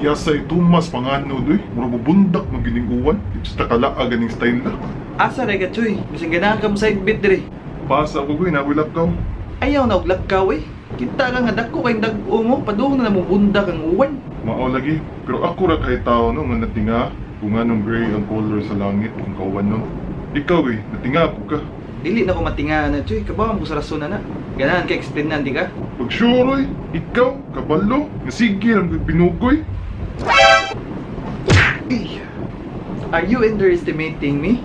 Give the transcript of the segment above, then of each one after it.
Piyasa itumas panganod oy. Mura mobundak man gining uwan. Di ta kalaag ganing style na. Asa ra ka, Choy? Bisan ganahan ka mo side bit dire. Pasa ko goy, nakoy lakaw. Ayaw na og lakaw eh. Kita ka nga dako kay dag-o mo, padung na mobundak ang uwan. Mao lagi, pero ako ra kay tao no nga natinga kung anong gray ang color sa langit kung kauwan nun. Ikaw eh, natinga po ka. Dili na ko matinga na, Choy. Kabaw mo sa rason na na. Ganahan ka explain na, di ka? Pag sure oy, ikaw, kabalo, nga sige lang gyud binugoy. Are you underestimating me?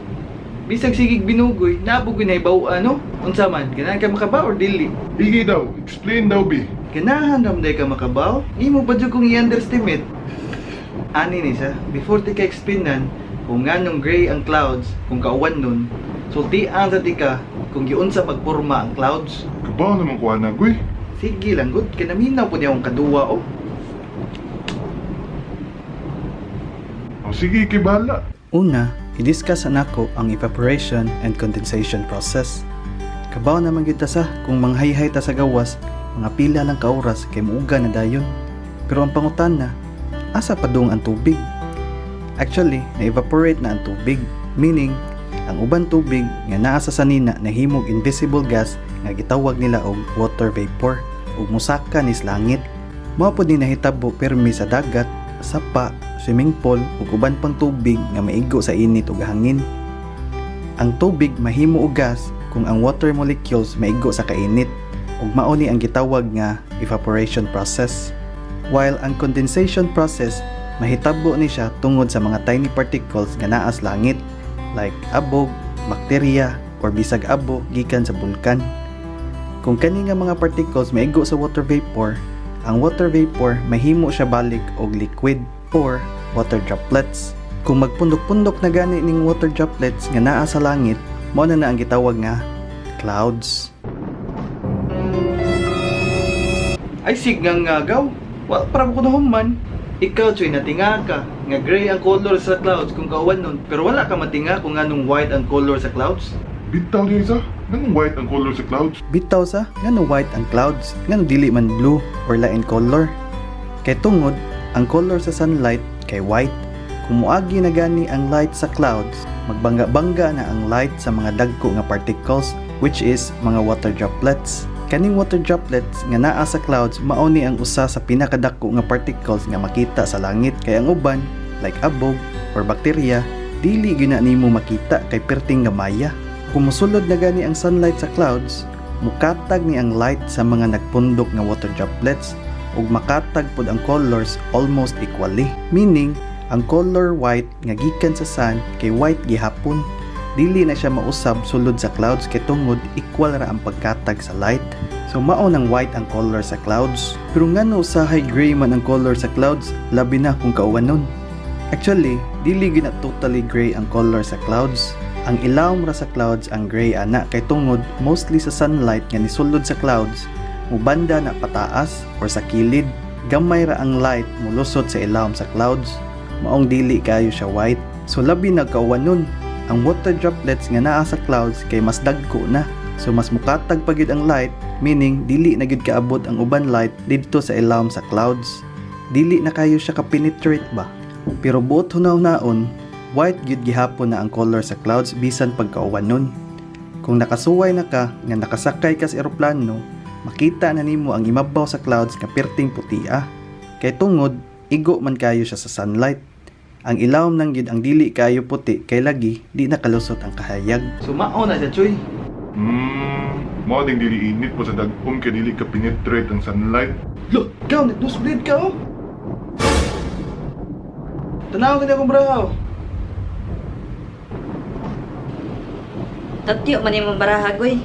Bisag sigig binugoy, nabugoy na ibaw ano? Unsa man, ganahan ka makabaw or dili? Ige daw, explain daw bi. Ganahan ramday ka makabaw? Imo pa jud kong i-underestimate. Ani ni sa, before ti ka explainan kung nganong gray ang clouds, kung kauwan nun, sultian sa ti ka kung giunsa pagporma ang clouds. Kabaw naman ko ana goy. Sige lang gud, kay naminaw po niya akong kaduwa oh. O sige, kay bahala. Una, i-discuss nako ang evaporation and condensation process. Kabaw naman gyud ta sa kung manghayhay ta sa gawas, mga pila lang ka oras kay muuga na dayon. Pero ang pangutana, asa padung ang tubig? Actually, na-evaporate na ang tubig, meaning ang uban tubig nga naa sa sanina nahimog invisible gas nga gitawag nila og water vapor ug mosaka ni sa langit. Mao pod ni nahitabo permi sa dagat, sapa, swimming pool ug uban pang tubig nga maigo sa init ug hangin. Ang tubig mahimo og gas kung ang water molecules maigo sa kainit ug mao ni ang gitawag nga evaporation process. While ang condensation process mahitabo ni siya tungod sa mga tiny particles nga naa sa langit like abog, bakterya, or bisag abo gikan sa bulkan. Kung kani nga mga particles maigo sa water vapor, ang water vapor mahimo siya balik og liquid or water droplets. Kung magpundok-pundok na gani ning water droplets nga naa sa langit, mao na na ang gitawag nga clouds. Ay sigang ngagaw. Wa para ko nahuman. Ikaw, Choy, natinga ka nga gray ang color sa clouds kung kauwan nun, pero wala ka matinga kung nganong white ang color sa clouds. Bitaw niya isa, nganong white ang color sa clouds? Bitaw sa ngano white ang clouds, ngano dili man blue or lain color. Kay tungod ang color sa sunlight kay white. Kung moagi na gani ang light sa clouds, magbangga-bangga na ang light sa mga dagko nga particles, which is mga water droplets. Kaning water droplets nga naa sa clouds mao ni ang usa sa pinakadako nga particles nga makita sa langit, kay ang uban like abog or bakterya dili gyud na nimo makita kay perting gamaya. Kung mosulod na gani ang sunlight sa clouds, mukatag ni ang light sa mga nagpundok nga water droplets ug makatag pod ang colors almost equally. Meaning, ang color white nga gikan sa sun kay white gihapon. Dili na siya mausab sulod sa clouds kay tungod equal ra ang pagkatag sa light. So mao nang white ang color sa clouds. Pero ngano usahay gray man ang color sa clouds, labi na kung kauwanon? Actually, dili gyud na totally gray ang color sa clouds. Ang ilawom ra sa clouds ang gray ana kay tungod mostly sa sunlight nga nisulod sa clouds, mubanda na pataas or sa kilid. Gamay ra ang light mulusot sa ilawom sa clouds. Maong dili kayo siya white. So labi na kauwanon, ang water droplets nga naa sa clouds kay mas dagko na. So mas mukatag pa gyud ang light, meaning dili na gyud kaabot ang uban light didto sa ilawom sa clouds. Dili na kayo siya ka-penetrate ba? Pero buot hunaw-naon, white gyud gihapon na ang color sa clouds bisan pagkauwanon. Kung nakasuway na ka nga nakasakay ka sa eroplano, makita na nimo ang imabaw sa clouds nga perting putia. Kay tungod, igo man kayo siya sa sunlight. Ang ilawom nang gyud ang dili kayo puti kay lagi di nakalusot ang kahayag. So mao na siya, Choy. Mao ding dili init po sa dagom kay dili ka penetrate ang sunlight. Lo, ikaw, nag-nosebleed ka oh. Tanaw ka na akong brahaw. Tatyo man imong baraha goy.